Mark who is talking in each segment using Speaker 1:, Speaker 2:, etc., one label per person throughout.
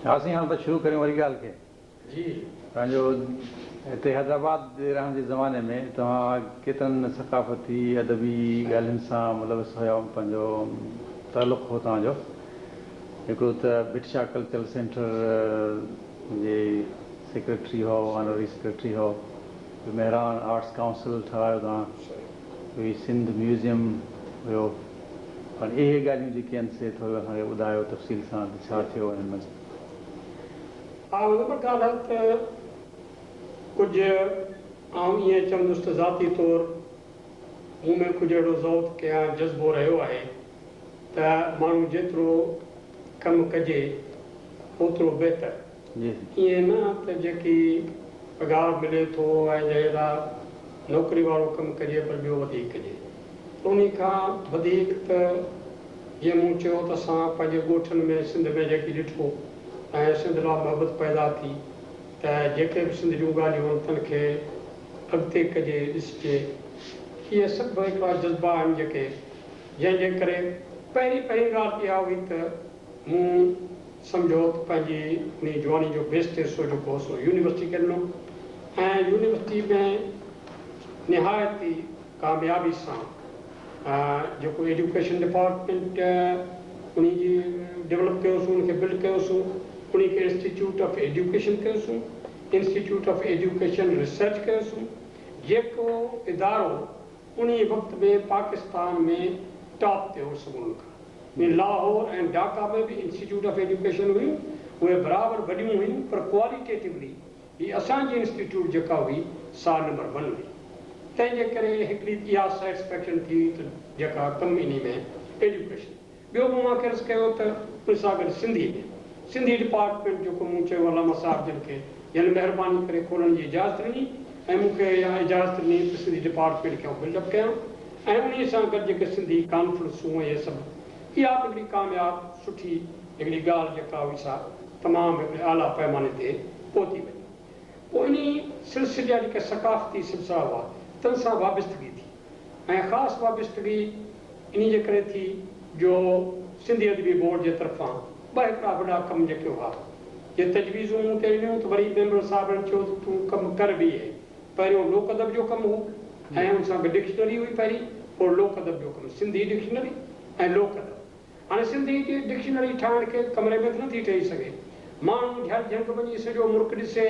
Speaker 1: ها سائين هاڻ ته شروع ڪريون وري ڳالهه کي.
Speaker 2: جي.
Speaker 1: پنهنجو هتي حيدرآباد رهڻ جي زماني ۾ توهان ڪيترن ثقافتي ادبي ڳالهين سان ملوث هيا پنهنجو تعلق هو توهان جو هڪڙو ته ڀٽ شاهه ڪلچرل سينٽر جي سيڪريٽري هئو آنرري سيڪريٽري هئو ٻيو مهراڻ آرٽس ڪائونسل ٺهرايو توهان ٻي سنڌ ميوزيم هيو هاڻي اهي ڳالهيون جيڪي آهن سي ٿورو اسان کي ٻڌايو تفصيل سان ته ڇا ٿيو انهن ۾.
Speaker 2: ها مطلب ڳالهه ته ڪجهه آئون ائين چوندس ته ذاتي طور مون ۾ ڪجهه اهڙو ذوق يا جذبو رهيو آهي ته ماڻهو جيترو ڪم ڪجي اوترو بهتر. ائين نه ته جيڪي پگهار ملي ٿو ۽ جنهن لاء نوڪري وارو ڪم ڪجي پر ٻيو وڌيڪ ڪجي. انهي کان وڌيڪ ته جيئن مون چيو ته اسان پنهنجي ڳوٺن ۾ سنڌ ۾ جيڪي ڏٺو ۽ سنڌ لاء محبت پيدا ٿي ته جيڪي به سنڌ جون ڳالهيون آهن تن کي اڳتي ڪجي ڏسجي. اهي سڀ هڪڙا جذبا آهن جيڪي جنهن جي ڪري پهرين پهرين ڳالهه اها هئي ته مون سمجهيو ته پنهنجي انهي جواني جو بيسٽ حصو جيڪو هو سو يونيورسٽي کي ڏنو ۽ يونيورسٽي ۾ نهايت ئي ڪاميابي سان جيڪو ايڊيوڪيشن ڊپارٽمينٽ انهي جي ڊولپ ڪيوسون ان کي بلڊ ڪيوسون انهي کي انسٽيٽيوٽ آف ايڊيوڪيشن ڪيوسون انسٽيٽيوٽ آف ايڊيوڪيشن ريسرچ ڪيوسون جيڪو ادارو انهي وقت ۾ پاڪستان ۾ ٽاپ تي هو سڀني کان ۾ لاهور ۽ ڍاڪا ۾ به انسٽيٽيوٽ آف ايڊيوڪيشن هيون اهي برابر وڏيون هيون پر ڪواليٽيٽولي هي اسان جي انسٽيٽيوٽ جيڪا هئي سا نمبر ون هئي. تنهن جي ڪري هڪڙي اها سيٽسفيڪشن ٿي ته جيڪا ڪم انهي ۾ ايڊيوڪيشن. ٻيو مون اوهان کي عرض ڪيو ته ان سان گڏ سنڌي ۾ سنڌي ڊپارٽمينٽ جيڪو مون چيو علامه صاحب جن کي جن مهرباني ڪري کولڻ جي اجازت ڏني ۽ مون کي اها اجازت ڏني ته سنڌي ڊپارٽمينٽ کي آئون بلڊ اپ ڪيان ۽ انهي سان گڏ جيڪي سنڌي ڪانفرنسون ۽ اهي سڀ اها به هڪڙي ڪامياب سٺي هڪڙي ڳالهه جيڪا هئي سا تمام هڪڙي اعليٰ پئماني تي پهتي وئي. پوء انهي سلسلي جا جيڪي ثقافتي سلسلا هئا، تن سان وابستگي ٿي ۽ خاص وابستگي انهي جي ڪري ٿي جو سنڌي ادبي بورڊ جي طرفان ٻه هڪڙا وڏا ڪم جيڪي هئا، جي تجويزون مون تي ڏنيون ته وري ميمبر صاحبن چيو ته تون ڪم ڪر به اهي. پهريون لوڪ ادب جو ڪم هو ۽ ان سان گڏ ڊڪشنري هئي پهرين، پوء لوڪ ادب جو ڪم، سنڌي ڊڪشنري ۽ لوڪ ادب. هاڻي سنڌي جي ڊڪشنري ٺاهڻ کي ڪمري ۾ ته نٿي ٺهي سگهي. ماڻهو جهر جهنگ وڃي سڄو ملڪ ڏسي،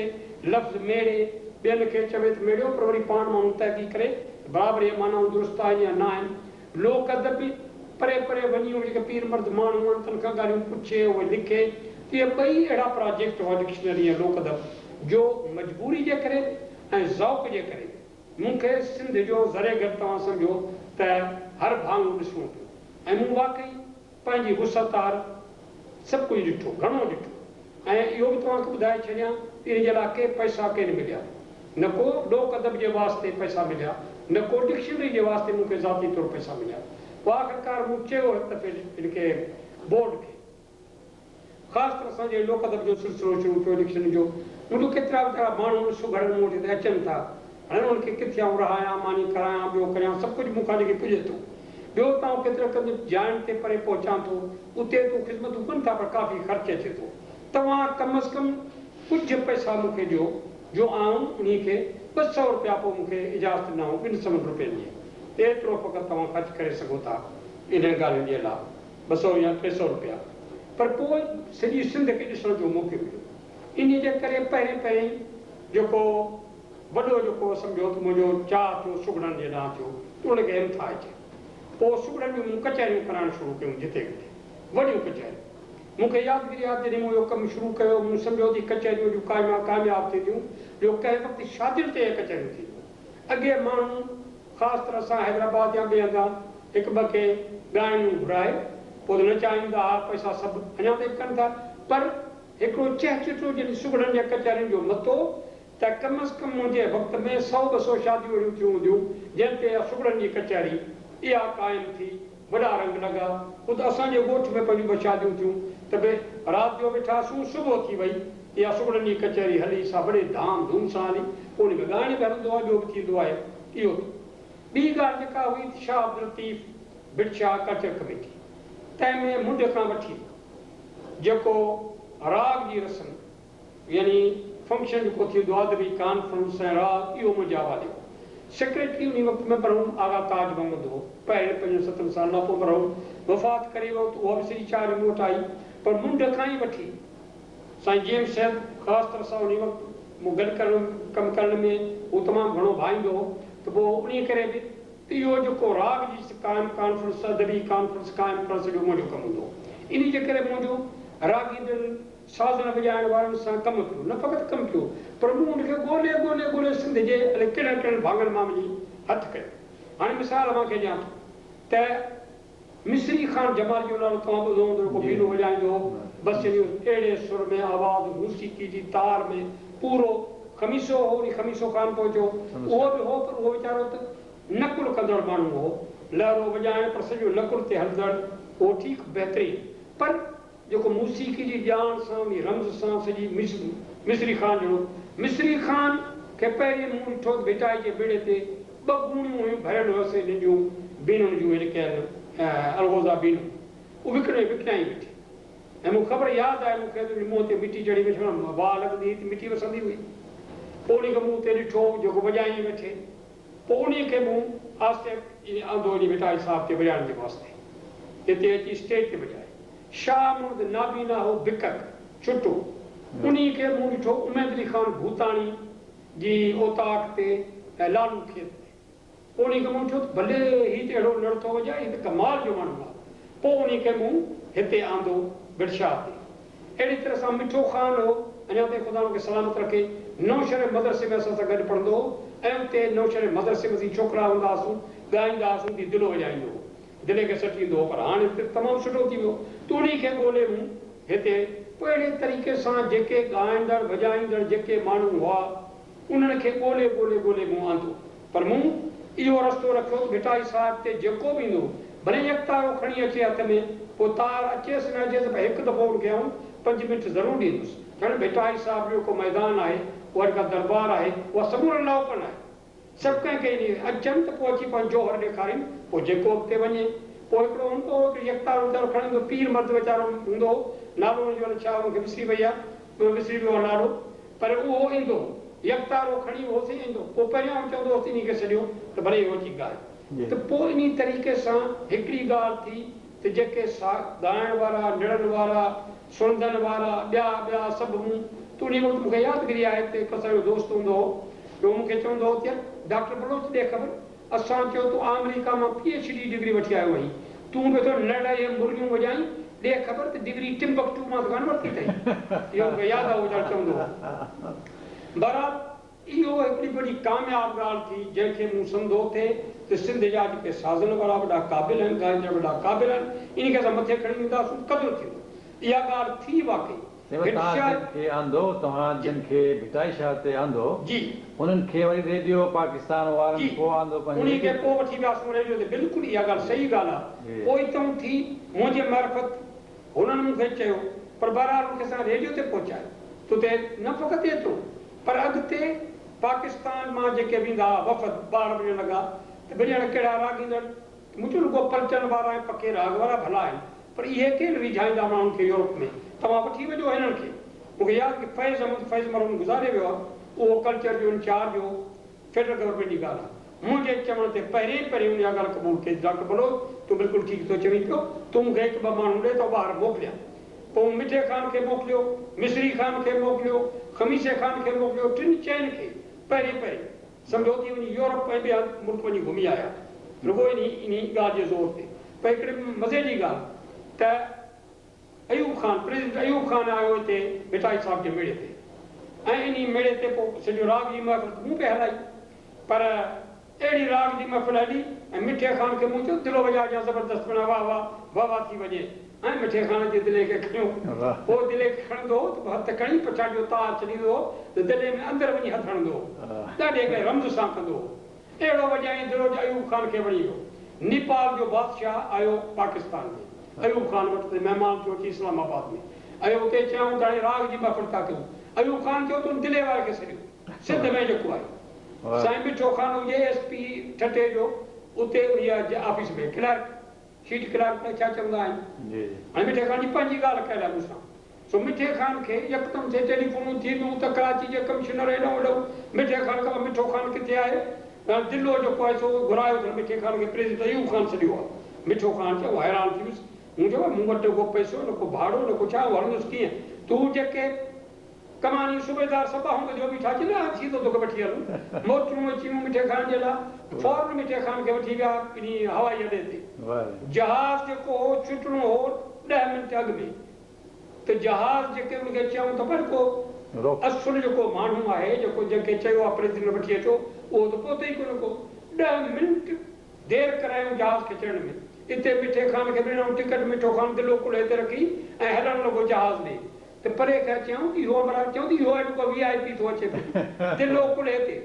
Speaker 2: لفظ ميڙي، ٻين کي چوي ته ميڙيو پر وري پاڻ ماڻهو تحقيق ڪري ته برابر اهي معنائون درست آهن يا نه آهن. لوڪ ادب به پري پري وڃي اهي جيڪي پير مرد ماڻهو آهن تن کان ڳالهيون پڇي اهي لکي ته اهي ٻئي اهڙا پراجيڪٽ هئا ڊڪشنري ۽ لوڪ ادب جو مجبوري جي ڪري به ۽ ذوق جي ڪري به مون کي سنڌ جو ذري گهٽ توهان سمجهو ته هر ڀاڱو ڏسڻو پيو. ۽ مون واقعي پنهنجي وسعت آهر سڀ ڪجهه ڏٺو، گهڻو ڏٺو ۽ اهو به توهان کي ٻڌائي ڇڏيان ته ان جي لاء ڪي پئسا ڪين مليا، نه ڪو لوڪ ادب جي واسطي پئسا مليا، نه ڪو ڊڪشنري جي واسطي مون کي ذاتي طور پئسا مليا. پوء آخرڪار مون چيو هڪ دفعي هن کي بورڊ کي. خاص طرح سان جڏهن لوڪ ادب جو سلسلو شروع ٿيو ڊڪشنري جو، منهنجو ڪيترا ويچارا ماڻهو سگهڙن مون وٽ هتي اچن ٿا. هاڻي انهن کي ڪٿي آئون رهايان، ماني کارايان، ٻيو ڪريان، سڀ ڪجهه مون کان جيڪي پڄي ٿو. ٻيو ته آئون ڪيتري قدر جاين تي پري پهچان ٿو، اتي ته خدمتون ڪن ٿا پر ڪافي خرچ اچي ٿو. توهان ڪم از ڪم ڪجهه پئسا مون کي ڏيو جو آئون انهي کي 200 رپيا پوء مون کي اجازت ڏنائون ٻن سون رپين جي ته ايترو فقط توهان خرچ ڪري سگهو ٿا انهن ڳالهين جي لاء. 200 يا 300 رپيا پر پوء سڄي سنڌ کي ڏسڻ جو موقعو مليو. انهي جي ڪري پهرين پهرين جيڪو وڏو جيڪو سمجهو ته منهنجو چاهه ٿيو سگهڙن جي ڏانهن ٿيو ته ان کي همٿائجي. پوء سگهڙن جون مون ڪچهريون ڪرائڻ شروع ڪيون جتي ڪٿي وڏيون ڪچهريون. مون کي يادگيري آهي جڏهن مون اهو ڪم شروع ڪيو مون سمجهيو ته هي ڪچهريون ايڏيون ڪامياب ٿينديون جو ڪنهن وقت شادين تي اهي ڪچهريون ٿينديون. اڳي ماڻهو خاص طرح سان حيدرآباد يا ٻئي هنڌان هڪ ٻه کي ڳائڻيون گهرائي پوء ته نچائيندا ها، پئسا سڀ اڃا تائين به ڪن ٿا پر هڪڙو چهچٽو جڏهن سگهڙن جي ڪچهرين جو متو ته ڪم از ڪم منهنجي وقت ۾ سئو ٻه سئو شاديون اهڙيون ٿيون هونديون جنهن تي اها سگهڙن جي ڪچهري اها قائم ٿي، وڏا رنگ لڳا. خود اسان جي ڳوٺ ۾ پنهنجون ٻه شاديون ٿيون ته به رات جو ويٺاسون، صبح ٿي وئي، اها سگهڙن جي ڪچهري هلي سا وڏي ڌام ڌوم سان هلي، پوء ان ۾ ڳائڻ به هلندو آهي، ٻيو به ٿيندو آهي، اهو ٿيو. ٻي ڳالهه جيڪا هئي ته شاهه عبداللطيف ڀٽ شاهه ڪلچر ڪميٽي تنهن ۾ منڍ کان وٺي جيڪو راڳ جي رسم يعني فنڪشن جيڪو ٿيندو آهي ادبي ڪانفرنس ۽ راڳ اهو منهنجي حوالي هو. سيڪريٽري انهي وقت ۾ مرحوم آغا تاج محمد هو. پهرين پنجن ستن سالن کان پوء مرحوم وفات ڪري ويو ته اها به سڄي چارج مون وٽ آئي پر منڍ کان ئي وٺي سائين جي ايم سيد خاص طرح سان انهي وقت مون گڏ ڪرڻ ڪم ڪرڻ ۾ هو تمام گهڻو ڀائيندو هو ته پوء انهي ڪري به ته اهو جيڪو راڳ جي قائم ڪانفرنس ادبي ڪانفرنس قائم ڪرڻ سڄو منهنجو ڪم هوندو هو. انهي جي ڪري منهنجو راڳيندڙن سازن وڄائڻ وارن سان ڪم پيو. نه فقط ڪم پيو پر مون ان کي ڳولي ڳولي ڳولي سنڌ جي الائي ڪهڙن ڪهڙن ڀاڱن مان وڃي هٿ ڪيو. هاڻي مثال اوهان کي ڏيان ٿو ته مصري خان جمالي جو نالو توهان ٻڌو هوندو جيڪو بينو وڄائيندو هو. بس يعني اهڙي سر ۾ آواز موسيقي جي تار ۾ پورو خميسو هو وري خميسو خان پهچو اهو به هو پر اهو ويچارو ته نقل ڪندڙ ماڻهو هو. لهرو وڄائڻ پر سڄو نقل تي هلندڙ اهو ٺيڪ بهترين پر جيڪو موسيقي جي ڄاڻ سان انهي رمز سان سڄي مصري خان جهڙو مصري خان کي پهرين مون ڏٺو ته ڀٽائي جي ميڙي تي ٻه ڳوڻيون هيون ڀريل هيس انهن جون بينن جون اهي جيڪي آهن الغوزا بينون اهي وڪڻي وڪڻيائين ويٺي ۽ مون خبر ياد آهي مون کي ته ان جي منهن تي مٽي چڙهي ويٺي واء لڳندي هئي ته مٽي وسندي هئي پوء انهي کي مون اتي ڏٺو جيڪو وڄائين ويٺي پوء انهيء کي مون آهستي آندو وڃي ڀٽائي صاحب تي وڄائڻ جي واسطي. هتي اچي اسٽيج تي وڄائي. شاهه محمد نابينا هو بڪڪ، چٽو. انهيء کي مون ڏٺو اميد علي خان ڀوتاڻي جي اوطاق تي ۽ لالو کيت تي. پوء انهيء کي مون ڏٺو ته ڀلي هي ته اهڙو نڙ ٿو وڄائي، هي ته ڪمال جو ماڻهو آهي. پوء انهيء کي مون هتي آندو ڀٽ شاهه تي. اهڙي طرح سان مٺو خان هو، اڃا تائين خدا ان کي سلامت رکي، نوشهري مدرسي ۾ اسان سان گڏ پڙهندو هو ۽ اتي نوشهري مدرسي ۾ اسين ڇوڪرا هوندا هئاسون، ڳائيندا هئاسون ته دلو وڄائيندو هو، دلي کي سٽيندو هو پر هاڻي ته تمام سٺو ٿي ويو ته انهي کي ڳولي مون هتي. پوء اهڙي طريقي سان جيڪي ڳائيندڙ وڄائيندڙ جيڪي ماڻهو هئا، انهن کي ڳولي ڳولي ڳولي مون آندو. پر مون اهو رستو رکيو ته ڀٽائي صاحب تي جيڪو به ايندو، ڀلي يڪتارو کڻي اچي هٿ ۾، پوء تار اچيس نه اچيس پر هڪ دفعو ان کي آئون پنج منٽ ضرور ڏيندس. ڄڻ ڀٽائي صاحب جو جيڪو ميدان آهي، اها جيڪا دربار آهي، اها سمورن لاء اوپن آهي. سڀ ڪنهن کي انهيء اچن ته پوء اچي پنهنجو جوهر ڏيکارين، پوء جيڪو اڳتي وڃي. پوء هڪڙو هوندو هو، هڪڙو يڪتارو ويچارو کڻي ايندو، پير مرد ويچارو هوندو هو، نالو ان جو الائي ڇا مون کي وسري وئي آهي، وسري ويو آهي نالو. پر اهو ايندو هو، يڪتارو کڻي اهو سائين ايندو هو. پوء پهريان آئون چوندو هوس ته انهي کي سڏيو ته ڀلي اهو اچي ڳائي. ته پوء انهي طريقي سان هڪڙي ڳالهه ٿي ته جيڪي سا ڳائڻ وارا، نڙن وارا، سرندن وارا، ٻيا ٻيا سڀ مون ته انهي وقت مون کي يادگيري آهي ته هڪ اسان جو دوست هوندو هو جو مون کي چوندو هو ته يار ڊاڪٽر بلوچ ڏي خبر اسان چيو تون آمريڪا مان پي ايڇ ڊي ڊگري وٺي آيو آهين، تون پيو ٿو نڙ ۽ مرليون وڄائين، ڏي خبر ته ڊگري ٽمبڪٽو مان ته ڪانه ورتي اٿئي؟ اهو مون کي ياد آهي اهو ويچارو چوندو هو. بهرحال اهو هڪڙي وڏي ڪامياب ڳالهه ٿي جنهن کي مون سمجهو ٿي ته سنڌ جا جيڪي سازن وارا وڏا قابل آهن، ڳائيندڙ وڏا قابل آهن، انهي کي اسان مٿي کڻي وينداسون، قدر ٿيندو. اها ڳالهه ٿي واقعي.
Speaker 1: سائين توهان جن کي آندو، توهان جن کي ڀٽائي شاهه تي آندو، انهن کي وري ريڊيو پاڪستان وارن پوء آندو پنهنجي
Speaker 2: انهي کي پوء وٺي وياسون ريڊيو تي، بلڪل اها ڳالهه صحيح ڳالهه آهي، پوء اتئون ٿي منهنجي معرفت هنن مون کي چيو، پر بهرحال ان کي اسان ريڊيو تي پهچايو ته اتي نه فقط ايترو پر اڳتي پاڪستان مان جيڪي به ايندا هئا وفد ٻاهر وڃڻ لڳا ته ڀلي هاڻي ڪهڙا راڳيندڙ ته مون چيو رڳو پرچن وارا ۽ پڪي راڳ وارا ڀلا آهن پر اهي ڪير ريجهائيندا ماڻهن کي يورپ ۾ توهان وٺي وڃو هنن کي. مون کي ياد ڪي فيض احمد فيض مرحوم گذاري ويو آهي اهو ڪلچر جو انچارج هو فيڊرل گورنمينٽ جي ڳالهه آهي منهنجي چوڻ تي پهرين پهرين ان اها ڳالهه قبول ڪئي ته ڊاڪٽر بلوچ تون بلڪل ٺيڪ ٿو چوين پيو تون مون کي هڪ ٻه ماڻهو ڏي ته آئون ٻاهر موڪليان پوء مون مٺي خان کي موڪليو مصري خان کي موڪليو خميسي خان کي موڪليو ٽن چئن کي پهرين پهرين سمجهو ته وڃي يورپ ۽ ٻيا ملڪ وڃي گهمي آيا رڳو انهي انهي ڳالهه جي زور تي. پر هڪڙي مزي جي ڳالهه ته ايوب خان، پريزيڊنٽ ايوب خان آيو هتي ڀٽائي صاحب جي ميڙي تي ۽ انهي ميڙي تي پوء سڄو راڳ جي محفل ته مون پئي هلائي پر اهڙي راڳ جي محفل هلي ۽ مٺي خان کي مون چيو دلو وڄائجان زبردست معنيٰ واهه واهه واهه واهه ٿي وڃي ۽ مٺي خان جي دلي کي کنيو. پوء دلي کي کڻندو هو ته هٿ کڻي پڇان جو تار ڇڏيندو هو ته دلي ۾ اندر وڃي هٿ هڻندو هو. ڏاڍي هڪڙي رمز سان ڪندو هو. اهڙو وڄايائين دلو جو ايوب خان کي وڻي ويو. نيپال جو بادشاهه آيو پاڪستان ۾ ايوب خان وٽ ته مهمان ٿيو اچي اسلام آباد ۾ ۽ اتي چيائون ته هاڻي راڳ جي محفل ٿا ڪيون. ايوب خان چيو ته ان دلي واري کي سڏيو. سنڌ ۾ جيڪو آهي. سائين مٺو خان هجي ايس پي ٺٽي جو اتي انهيء آفيس ۾ ڪلارڪ. شيٽ ڪلارڪ لاء ڇا چوندا آهن؟ هاڻي مٺي خان جي پنهنجي ڳالهه ڪيل آهي مون سان. سو مٺي خان کي يڪدم ٿئي ٽيليفونون ٿي ويون ته ڪراچي جي ڪمشنر هيڏانهن هوڏانهن، مٺي خان کان مٺو خان ڪٿي آهي؟ دلو جيڪو آهي سو گهرايو اٿن مٺي خان کي پريزيڊنٽ ايوب خان سڏيو آهي. مٺو خان چيو آئون حيران ٿي ويس. مون چيو مون وٽ نه ڪو پئسو نه ڪو ڀاڙو نه ڪو ڇا آئون هلندس ڪيئن؟ تون جيڪي ڪماني صوبيدار سڀ آهون ٻڌيو بيٺا چي نه اسين ته توکي وٺي هلون. موٽرون اچي ويون مٺي خان جي لاء. فورن مٺي خان کي وٺي ويا انهي هوائي اڏي تي. جهاز جيڪو هو ڇٽڻو هو ڏهه منٽ اڳ ۾. ته جهاز جيڪي ان کي چيائون ته پر ڪو اصل جيڪو ماڻهو آهي جيڪو جنهن کي چيو آهي پريزيڊنٽ وٺي اچو اهو ته پهتو ئي ڪونه ڪو. ڏهه منٽ دير ڪرايائون جهاز کي چڙهڻ ۾. اتي مٺي خان کي به ڏنائون ٽڪٽ مٺو خان دلو ڪلهي تي رکي ۽ هلڻ لڳو جهاز ڏي ته پري کان چيائون ته اهو همراهه چيائون ته اهو آهي جيڪو وي آء پي ٿو اچي پيو دلو ڪلهي تي.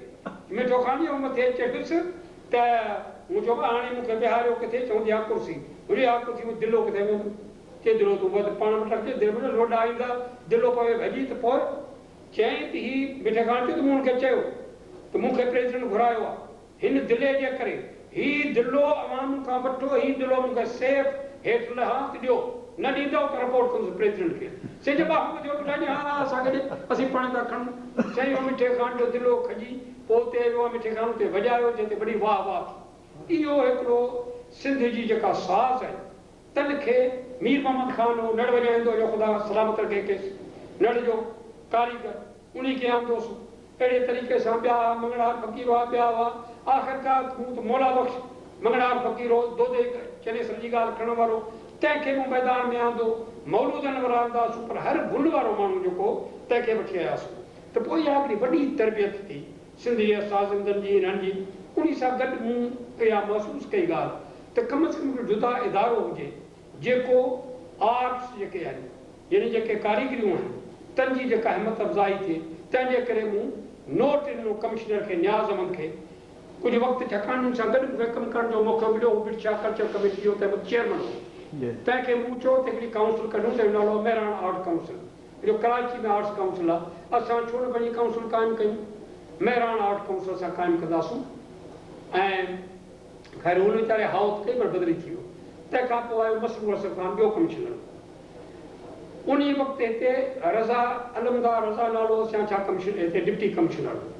Speaker 2: مٺو خان جو مٿي چڙهيس ته مون چيو هاڻي مون کي ويهاريو ڪٿي چون ته اها ڪرسي. مون چيو اها ڪرسي ۾ دلو ڪٿي ويندو. چي دلو تون وڌ پاڻ وٽ رکجي دل ۾ لوڏا ايندا دلو پوي ڀڄي ته پوء چيائين ته هي مٺي خان چيو ته مون هن کي چيو ته مون کي پريزيڊنٽ گهرايو آ هن دلي جي ڪري هي دلو اوهان مون کان وٺو هي دلو مون کي سيف هيٺ لهان ته ڏيو نه ڏيندؤ ته رپورٽ ڪندس پريزيڊنٽ کي سي جي ٻانهون ٻڌيو بيٺا جي ها ها اسان کي ڏي اسين پاڻ ٿا کڻون سائين اهو مٺي خان جو دلو کڄي پوء اتي ويو مٺي خان اتي وڄايو جنهن تي وڏي واهه واهه ٿي اهو هڪڙو سنڌ جي جيڪا ساز آهي تن کي مير محمد خان هو نڙ وڄائيندو هو، خدا سلامت رکي کيس، نڙ جو ڪاريگر، انهي کي آندوسون. اهڙي طريقي سان ٻيا مڱڻهار فقير هئا، ٻيا هئا. آخرڪار مون ته مولا بخش مڱڻهار فقير هو، دودي چنيسر جي ڳالهه کڻڻ وارو، تنهن کي مون ميدان ۾ آندو. مولودن وارا آنداسون، پر هر گل وارو ماڻهو جيڪو هو، تنهن کي وٺي آياسون. ته پوء اها هڪڙي وڏي تربيت ٿي. سنڌ جي سازندن جي انهن جي انهي سان گڏ مون اها محسوس ڪئي ڳالهه ته ڪم از ڪم هڪڙو جدا ادارو هجي جيڪو آرٽس جيڪي آهن يعني جيڪي ڪاريگريون آهن تن جي جيڪا همت افزائي ٿئي تنهن جي ڪري مون نوٽ ڏنو ڪمشنر کي نياز احمد کي ڪجهه وقت ڇاڪاڻ ان سان گڏ مون کي ڪم ڪرڻ جو موقعو مليو هو ڀٽ شاهه ڪلچر ڪميٽي جو تنهن وقت چيئرمن هو تنهن کي مون چيو ته هڪڙي ڪائونسل ڪڍون تنهن جو نالو آهي مهراڻ آرٽ ڪائونسل جو ڪراچي ۾ آرٽس ڪائونسل آ، اسان ڇو نه پنهنجي ڪائونسل قائم ڪيون؟ مهراڻ آرٽ ڪائونسل اسان قائم ڪنداسون ۽ خير هن ويچاري هائو ته ڪئي پر بدلي ٿي ويو. تنهن کان پوء آيو مسرور حسن خان ٻيو ڪمشنر. انهي وقت هتي رضا علمدار رضا نالو هوس يا ڇا ڪمشنر هتي ڊپٽي ڪمشنر هو.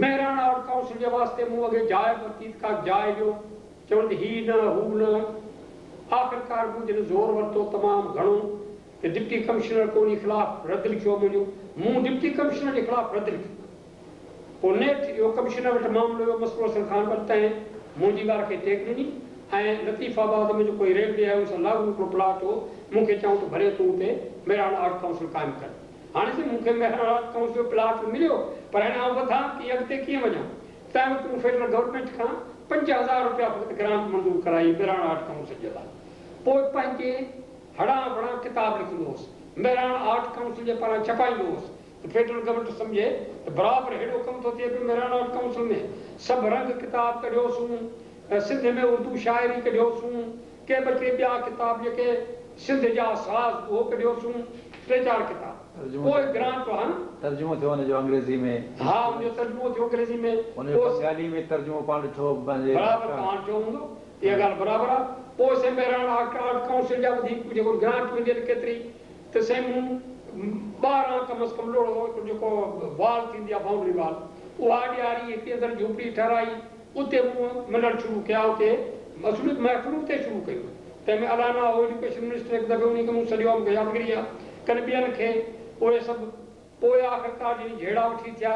Speaker 2: مهراڻ آرٽ ڪائونسل جي واسطي مون اڳي جاء ورتي ته ڪا جاء ڏيو. چون ته هي نه هو نه. آخرڪار مون جڏهن زور ورتو تمام گهڻو ته ڊپٽي ڪمشنر ڪو انهي خلاف رد لکيو منهنجو، مون ڊپٽي ڪمشنر جي خلاف رد لکيو. پوء نيٺ اهو ڪمشنر وٽ معاملو ويو مسرور حسن خان وٽ تنهن منهنجي ڳالهه کي ٽيڪ ڏني ۽ لطيف آباد ۾ جيڪو هي ريلوي آهي ان سان لاڳو هڪڙو پلاٽ هو مون کي چيائون ته ڀلي تون اتي مهراڻ آرٽ ڪائونسل قائم ڪر. هاڻي سائين مون کي مهراڻ آرٽ ڪائونسل جو پلاٽ ته مليو پر هاڻي آئون وڌان ڪيئن اڳتي ڪيئن وڃان؟ تنهن وقت مون فيڊرل گورنمينٽ کان 5000 رپيا فقط گرانٽ منظور ڪرائي مهراڻ آرٽ ڪائونسل جي لاء. پوء پنهنجي هڙان وڙان ڪتاب لکندو هوس. مهراڻ آرٽ ڪائونسل جي پاران ڇپائيندو هوس ته فيڊرل گورنمينٽ سمجهي ته برابر هيڏو ڪم ٿو ٿئي پيو مهراڻ آرٽ ڪائونسل ۾. سڀ رنگ ڪتاب ڪڍيوسون، سنڌ ۾ اردو شاعري ڪڍيوسون، ڪي ٻه ٽي ٻيا ڪتاب جيڪي سنڌ جا ساز اهو ڪڍيوسون، ٽي چار ڪتاب. پوء گرانٽ هان.
Speaker 1: ترجمو ٿيو ان جو انگريزي ۾.
Speaker 2: ها ان جو ترجمو ٿيو انگريزي ۾.
Speaker 1: ان جو بنگالي ۾ ترجمو پاڻ ڏٺو پنهنجي.
Speaker 2: برابر توهان چيو هوندو. اها ڳالهه برابر آ. پوء سائين مهراڻ آرٽ ڪائونسل جا وڌيڪ جيڪو گرانٽ مليل ڪيتري ته سائين مون 12 ڪم از ڪم لوڙهو هڪڙو جيڪو وال ٿيندي آ بائونڊري وال اها ڏياري هڪڙي اندر جهوپڙي ٺهرائي اتي مون منڊل شروع ڪيا اتي اصل محفلون اتي شروع ڪيون تنهن ۾ الانا هو ايجوڪيشن منسٽر هڪ دفعي انهي کي مون سڏيو آ مون کي يادگيري آ ڪن ٻين کي اهي سڀ پوء آخرڪار جڏهن جهيڙا وٺي ٿيا،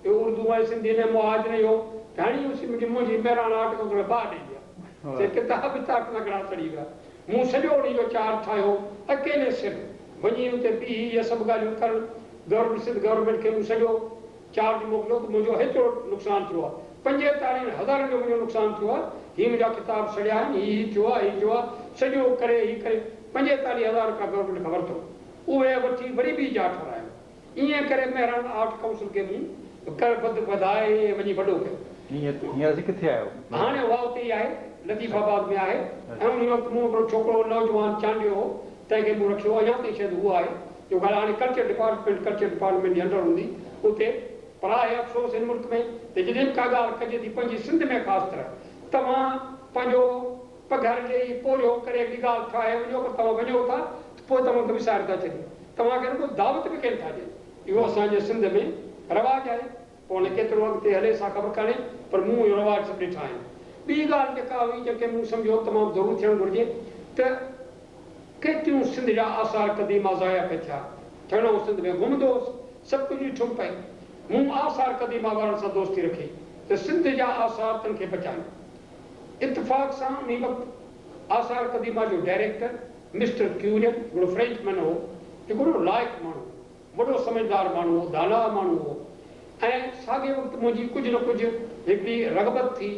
Speaker 2: اهو اردو ۽ سنڌي ۾ مهاجر اهو ته هڻي اسين منهنجي مهراڻ آرٽ ڪائونسل ۾ باهه ڏئي ويا. سي ڪتاب وتاب لڳڙا سڙي ويا. مون سڄو انهي جو چارج ٺاهيو، اڪيلي سر وڃي اتي بيهي اهي سڀ ڳالهيون ڪرڻ. گورنمينٽ سنڌ گورنمينٽ کي مون سڄو چارج موڪليو ته منهنجو هيترو نقصان ٿيو آهي، 45 هزارن جو منهنجو نقصان ٿيو آهي، هي منهنجا ڪتاب سڙيا آهن، هي هي ٿيو آهي، هي ٿيو آهي، سڄو ڪري هي ڪري 45 هزار رپيا گورنمينٽ کان ورتو. اهي وٺي وري ٻي جاء ٺهرايم. ائين ڪري مهراڻ آرٽ ڪائونسل کي مون ڪر ٻڌ وڌائي وڃي وڏو ڪيو.
Speaker 1: هينئر اسين ڪٿي آهيو؟
Speaker 2: هاڻي اها اتي ئي آهي، لطيف آباد ۾ آهي ۽ انهي وقت مون هڪڙو ڇوڪرو نوجوان چانڊيو هو، تنهن کي مون رکيو، اڃا تائين شايد هو آهي، جو ڳالهه هاڻي ڪلچر ڊپارٽمينٽ ڪلچر ڊپارٽمينٽ جي انڊر هوندي اتي. پر آهي افسوس هن ملڪ ۾ ته جڏهن به ڪا ڳالهه ڪجي ٿي پنهنجي سنڌ ۾ خاص طرح توهان پنهنجو پگهر ڏيئي پورهيو ڪري هڪڙي ڳالهه ٺاهي وڃو پر توهان وڃو ٿا ته پوء توهان کي وساري ٿا ڇڏيون. توهان کي رڳو دعوت به ڪين ٿا ڏين. اهو اسان جي سنڌ ۾ رواج آهي. پوء هاڻي ڪيترو اڳتي هلي سا خبر ڪانهي، پر مون اهو رواج سڀ ڏٺا آهن. ٻي ڳالهه جيڪا هئي، جنهن کي مون سمجهيو تمام ضرور ٿيڻ گهرجي ته ڪيتريون سنڌ جا آثار قديمه ضايع پئي ٿيا. ٿيڻ آئون سنڌ ۾ گهمندو هوس، سڀ ڪجهه ڏٺم پئي. مون آثار قديمه وارن سان دوستي رکي ته سنڌ جا آثار تن کي بچايون. اتفاق سان انهي وقت آثار قديمه جو ڊائريڪٽر مسٽر ڪيورين هڪڙو فرينچ مئن هو، جيڪو وڏو لائق ماڻهو هو، وڏو سمجهدار ماڻهو هو، داناء ماڻهو هو ۽ ساڳئي وقت منهنجي ڪجهه نه ڪجهه هڪڙي رغبت ٿي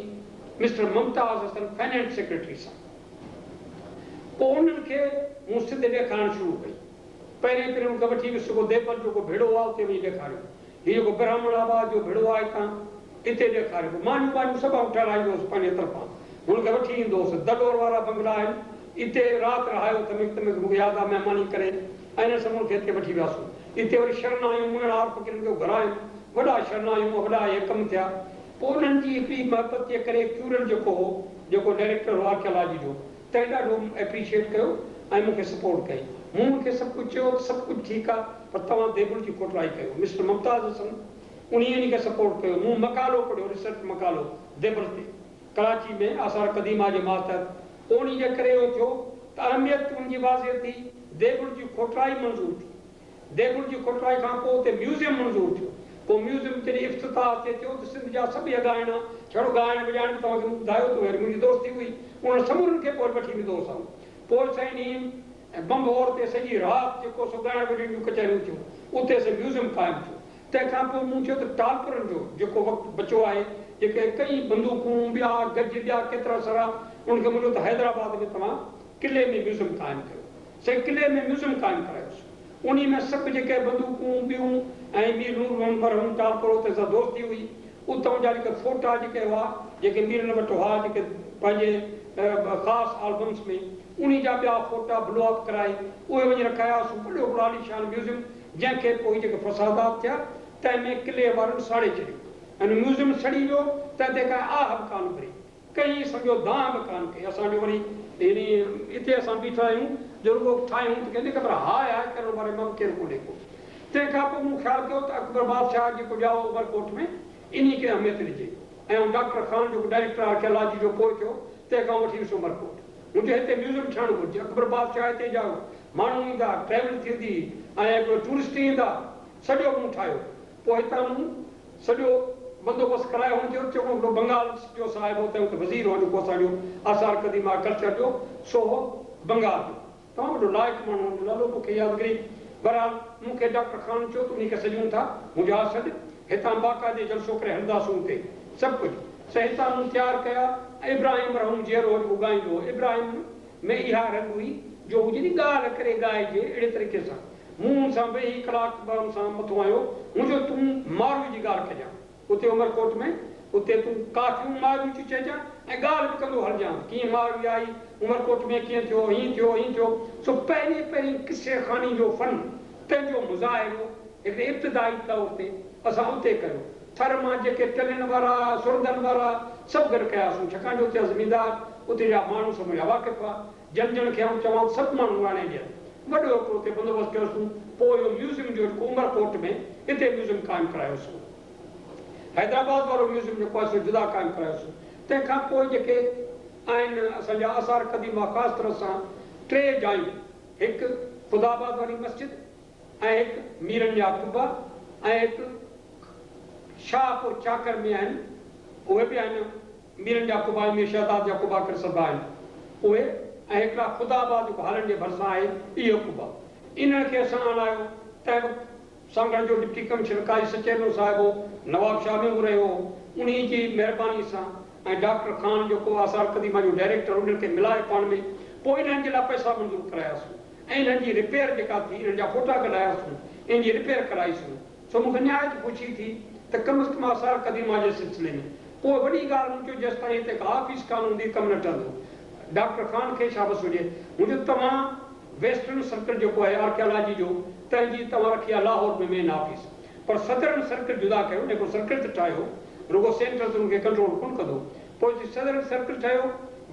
Speaker 2: mister Mumtaz Hassan finance secretary سان. پوء انهن کي مون سنڌ ڏيکارڻ شروع ڪئي. پهرين پهرين ان کي وٺي ويس جيڪو ديبل جو ڪو ڀيڙو آهي اتي وڃي ڏيکاريو. هي جيڪو برهمڻ آباد جو ڀيڙو آهي هتان اتي ڏيکاريو. پوء مانيون ٻانيون سڀ آئون ٺهرائيندو هوس پنهنجي طرفان. هن کي وٺي ايندو هوس. دلور وارا بنگلا آهن اتي رات رهايو اٿم هڪ ته مون کي ياد آهي مهماني ڪري ۽ انهن سڀن کي اتي وٺي وياسون. اتي وري شرنايون مڱڻهار فقيرن کي گهرايم. وڏا شرنايون وڏا اهي ڪم ٿيا. پوء انهن جي هڪڙي محبت جي ڪري ڪيورل جيڪو هو جيڪو ڊائريڪٽر هو آرڪيالاجي جو تنهن ڏاڍو ايپريشيئيٽ ڪيو ۽ مون کي سپورٽ ڪئي. مون ان کي سڀ ڪجهه چيو ته سڀ ڪجهه ٺيڪ آ پر توهان ديبل جي کوٽرائي ڪيو. مسٽر ممتاز حسن انهيء ان کي سپورٽ ڪيو. مون مقالو پڙهيو ريسرچ مقالو ديبل تي ڪراچي ۾ آثار قديمه جي ماتحت. پوء انهي جي ڪري اهو ٿيو ته اهميت ان جي واضح ٿي. ديبل جي کوٽرائي منظور ٿي. ديبل جي کوٽرائي کان پوء اتي ميوزيم منظور ٿيو. پوء ميوزيم جڏهن افتتاح اتي ٿيو ته سنڌ جا سڀ اهي ڳائڻا، ڇڙو ڳائڻ وڄائڻ به توهان کي مون ٻڌايو ته اهي منهنجي دوستي هئي، انهن سمورن کي پوء وٺي ويندو هوس آئون. پوء سائين انهي بنڀور تي سڄي رات جيڪو سو ڳائڻ وڄائڻ جون ڪچهريون ٿيون، اتي سي ميوزيم قائم ٿيو. تنهن کان پوء مون چيو ته ٽالپرن جو جيڪو وقت بچيو آهي، جيڪي ڪئين بندوقون، ٻيا گج، ٻيا ڪيترا سرا، انهن کي مون چيو ته حيدرآباد ۾ توهان قلعي ۾ ميوزيم قائم ڪيو. سائين قلعي ۾ ميوزيم قائم ڪرايوسون. انهي ۾ سڀ جيڪي بندوقون ٻيون ۽ مير نور محمد مرحوم ٽالپر هو تنهن سان دوستي هئي. اتئون جا جيڪي فوٽا جيڪي هئا جيڪي ميرن وٽ هئا جيڪي پنهنجي خاص آلبمس ۾ انهي جا ٻيا فوٽا بلو اپ ڪرائي اهي وڃي رکاياسون. وڏو هڪڙو عاليشان ميوزيم جنهن کي پوء جيڪي فسادات ٿيا تنهن ۾ قلعي وارن ساڙي ڇڏيو ۽ ميوزيم سڙي ويو تنهن تي ڪنهن آهه به ڪانه ڀري. ڪنهن سمجهو دانهن به ڪانه ڪئي. اسان جو وري يعني اتي اسان بيٺا آهيون جو رڳو ٺاهيون ته ڪنهن پر هاء هاء ڪرڻ واري مان به ڪير ڪونهي ڪو. تنهن کان پوء مون خيال ڪيو ته اڪبر بادشاهه جيڪو ڄائو عمرڪوٽ ۾ انهي کي اهميت ڏجي ۽ آئون ڊاڪٽر خان جيڪو ڊائريڪٽر آرڪيالاجي جو پوء ٿيو تنهن کان وٺي ويس عمرڪوٽ. مون چيو هتي ميوزم ٺهڻ گهرجي. اڪبر بادشاهه هتي ڄائو. ماڻهو ايندا، ٽريول ٿيندي ۽ هڪڙو ٽوئرسٽ ايندا. سڄو مون ٺاهيو. پوء هتان مون سڄو بندوبست ڪرايو. هن چيو چڱو هڪڙو بنگال جو صاحب هو تنهن وقت وزير هو جيڪو اسان جو آثار قديمه ڪلچر جو سو هو بنگال جو تمام وڏو لائق ماڻهو هن جو نالو مون کي يادگري بهرحال مون کي ڊاڪٽر خان چيو ته انهي کي سڏيون ٿا. مون چيو ها سڏ. هتان باقاعدي جلسو ڪري هلنداسون اتي سڀ ڪجهه سو هتان مون تيار ڪيا ۽ ابراهيم مرحوم جيئرو هو جيڪو ڳائيندو هو. ابراهيم ۾ اها رڳ هئي جو هو جڏهن ڳالهه ڪري ڳائجي اهڙي طريقي سان. مون هن سان ويهي ڪلاڪ ٻه هن سان مٿو هنيو. مون چيو تون ماروي جي ڳالهه ڪجان. اتي عمرڪوٽ ۾ اتي تون ڪافيون ماروي جون چئجان ۽ ڳالهه به ڪندو هلجان ته ڪيئن ماروي آئي، عمرڪوٽ ۾ ڪيئن ٿيو، هيئن ٿيو، هيئن ٿيو. سو پهرين پهرين قصي خواني جو فن تنهن جو مظاهرو هڪڙي ابتدائي طور تي اسان اتي ڪيو. ٿر مان جيڪي ٽلين وارا، سرندن وارا سڀ گڏ ڪياسون. ڇاڪاڻ جو اتي جا زميندار، اتي جا ماڻهو سڀ منهنجا واقف هئا. جن جن کي آئون چوان ته سڀ ماڻهو آڻي ڏين. وڏو هڪڙو اتي بندوبست ڪيوسون. پوء اهو ميوزيم جو جيڪو عمرڪوٽ ۾ اتي ميوزيم قائم ڪرايوسون. حيدرآباد وارو ميوزيم جيڪو آهي سو جدا قائم ڪرايوسون. تنهن کان پوء جيڪي آهن اسان جا آثار قديمه خاص طرح سان ٽي جايون هڪ خدا آباد واري مسجد ۽ هڪ ميرن جا قبا ۽ هڪ شاهپور چاڪر ۾ آهن اهي به آهن. ميرن جا قبا ۽ مير شهداد جا قبا ڪري سڏبا آهن اهي ۽ هڪڙا خدا آباد جيڪو هالن جي ڀرسان آهي اهو قبا انهن کي اسان آڻايو. تنهن وقت سانگهڙ جو ڊپٽي ڪمشنر قاضي سچيڏنو صاحب هو، نواب شاهه ۾ هو رهيو هو، انهي جي مهرباني سان ۽ ڊاڪٽر خان جيڪو آثار قديمه جو ڊائريڪٽر انهن کي ملائي پاڻ ۾ پوء انهن جي لاء پئسا منظور ڪراياسون ۽ انهن جي رپيئر جيڪا ٿي انهن جا فوٽا ڪڍاياسون انهن جي رپيئر ڪرائيسون. سو مون کي نهايت خوشي ٿي ته ڪم از ڪم آثار قديمه جي سلسلي ۾ پوء وڏي ڳالهه مون چيو جيستائين هتي ڪا آفيس ڪانه هوندي ڪم نه ٺهندو. ڊاڪٽر خان کي شابس هجي. مون چيو توهان ويسٽرن سرڪل جيڪو آهي آرڪيالاجي جو تنهن جي توهان رکي آهي لاهور ۾ مين آفيس پر سدرن سرڪل جدا ڪيو نه هڪڙو سرڪل ته ٺاهيو رڳو سينٽر ته ان کي ڪنٽرول ڪونه ڪندو. پوء جي سدرن سرڪل ٺهيو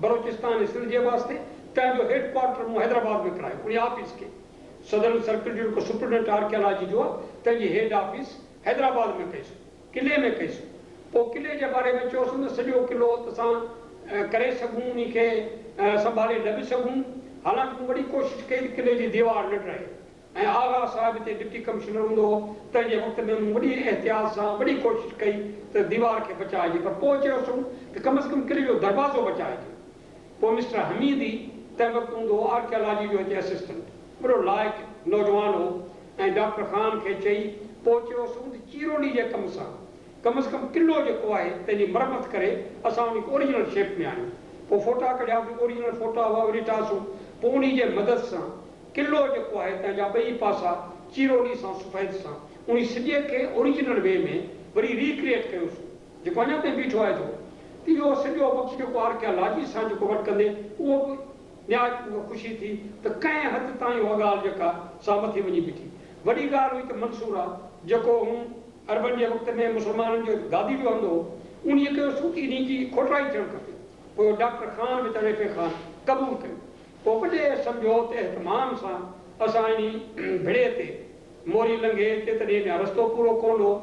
Speaker 2: بلوچستان ۽ سنڌ جي واسطي تنهن جو هيڊ ڪوارٽر مون حيدرآباد ۾ ڪرايو انهي آفيس کي. سدرن سرڪل جو جيڪو سپرنٽينڊنٽ آرڪيالاجي جو آهي، تنهن جي هيڊ آفيس حيدرآباد ۾ ڪئيسون، قلعي ۾ ڪئيسون. پوء قلعي جي باري ۾ چيوسون ته سڄو قلعو ته اسان ڪري سگهون، انهي کي سنڀالي نه به سگهون. حالانڪ مون وڏي ڪوشش ڪئي ته قلعي جي ديوار نه ڊهي ۽ آغا صاحب هتي ڊپٽي ڪمشنر هوندو هو، تنهن جي وقت ۾ مون وڏي احتياط سان وڏي ڪوشش ڪئي ته ديوار کي بچائجي، پر پوء چيوسون ته ڪم از ڪم قلعي جو دروازو بچائجي. پوء مسٽر حميدي تنهن وقت هوندو هو آرڪيالاجي جو هتي اسسٽنٽ، وڏو لائق نوجوان هو ۽ ڊاڪٽر خان کي چئي پوء چيوسون ته چيرولي جي ڪم سان ڪم از ڪم قلعو جيڪو آهي تنهن جي مرمت ڪري اسان ان کي اوريجنل شيپ ۾ آڻيون. پوء فوٽا ڪڍياسون، اوريجنل فوٽا هئا اهي ڏٺاسون. پوء انهي جي مدد سان قلعو جيڪو آهي تنهن جا ٻئي پاسا چيرولي سان سفيد سان انهي سڄي کي اوريجنل وي ۾ وري ري ڪريئيٽ ڪيوسون، جيڪو اڃا تائين بيٺو آهي. ته اهو سڄو وقت جيڪو آرڪيالاجي سان جيڪو ورڪ ڪندي اهو به نهايت مون کي خوشي ٿي ته ڪنهن حد تائين اها ڳالهه جيڪا سا مٿي وڃي بيٺي. وڏي ڳالهه هئي ته منصوره جيڪو هون عربن جي وقت ۾ مسلمانن جو گادي جو هنڌ هو، انهيء ڪيوسون ته انهي جي کوٽرائي ٿيڻ کپي. پوء ڊاڪٽر خان وچاري ايف اي خان قبول ڪيو. پوء وڏي سمجهو ته اهتمام سان اسان انهي ڀڙي تي موري لنگهي اتي تڏهن اڃا رستو پورو ڪونه هو،